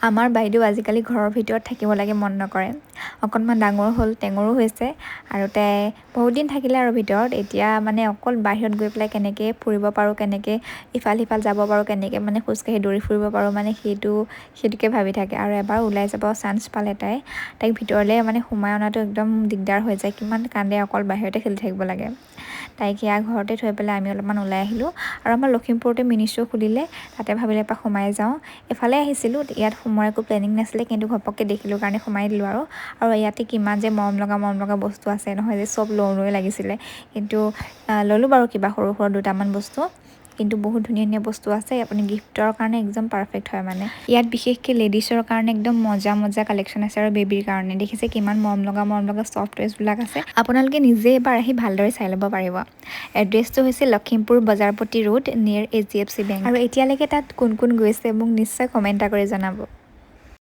আমাৰ বাইদেউ আজিকালি ঘৰৰ ভিতৰত থাকিব লাগে মন নকৰে। অকণমান ডাঙৰ হ'ল, টেঙৰো হৈছে আৰু তাই বহুত দিন থাকিলে আৰু ভিতৰত। এতিয়া মানে অকল বাহিৰত গৈ পেলাই কেনেকৈ ফুৰিব পাৰোঁ, কেনেকৈ ইফাল সিফাল যাব পাৰোঁ, কেনেকৈ মানে খোজকাঢ়ি দৌৰি ফুৰিব পাৰোঁ, মানে সেইটোকে ভাবি থাকে। আৰু এবাৰ ওলাই যাব চান্স পালে তাইক ভিতৰলৈ মানে সোমাই অনাটো একদম দিগদাৰ হৈ যায়। কিমান কান্দে, অকল বাহিৰতে খেলি থাকিব লাগে। তাইক সেয়া ঘৰতে থৈ পেলাই আমি অলপমান ওলাই আহিলোঁ আৰু আমাৰ লখিমপুৰতে মিনি শ্ব' খুলিলে, তাতে ভাবিলে এপাক সোমাই যাওঁ। এইফালে আহিছিলোঁ, ইয়াত সোমোৱাৰ একো প্লেনিং নাছিলে, কিন্তু ঘপককৈ দেখিলোঁ কাৰণে সোমাই দিলোঁ আৰু। আৰু ইয়াতে কিমান যে মৰম লগা মৰম লগা বস্তু আছে নহয় যে, চব লওঁ লওঁৱে লাগিছিলে, কিন্তু ল'লোঁ বাৰু কিবা সৰু সুৰা দুটামান বস্তু। কিন্তু বহুত ধুনীয়া ধুনীয়া বস্তু আছে, আপুনি গিফ্টৰ কাৰণে একদম পাৰফেক্ট হয়। মানে ইয়াত বিশেষকৈ লেডিছৰ কাৰণে একদম মজা মজা কালেকশ্যন আছে আৰু বেবীৰ কাৰণে দেখিছে কিমান মৰম লগা মৰম লগা ছফ্ট টয়ছবিলাক আছে। আপোনালোকে নিজে এবাৰ আহি ভালদৰে চাই ল'ব পাৰিব। এড্ৰেছটো হৈছে লখিমপুৰ বজাৰপতি ৰোড, নিয়েৰ এইচডিএফচি বেংক। আৰু এতিয়ালৈকে তাত কোন কোন গৈছে, মোক নিশ্চয় কমেণ্ট এটা কৰি জনাব।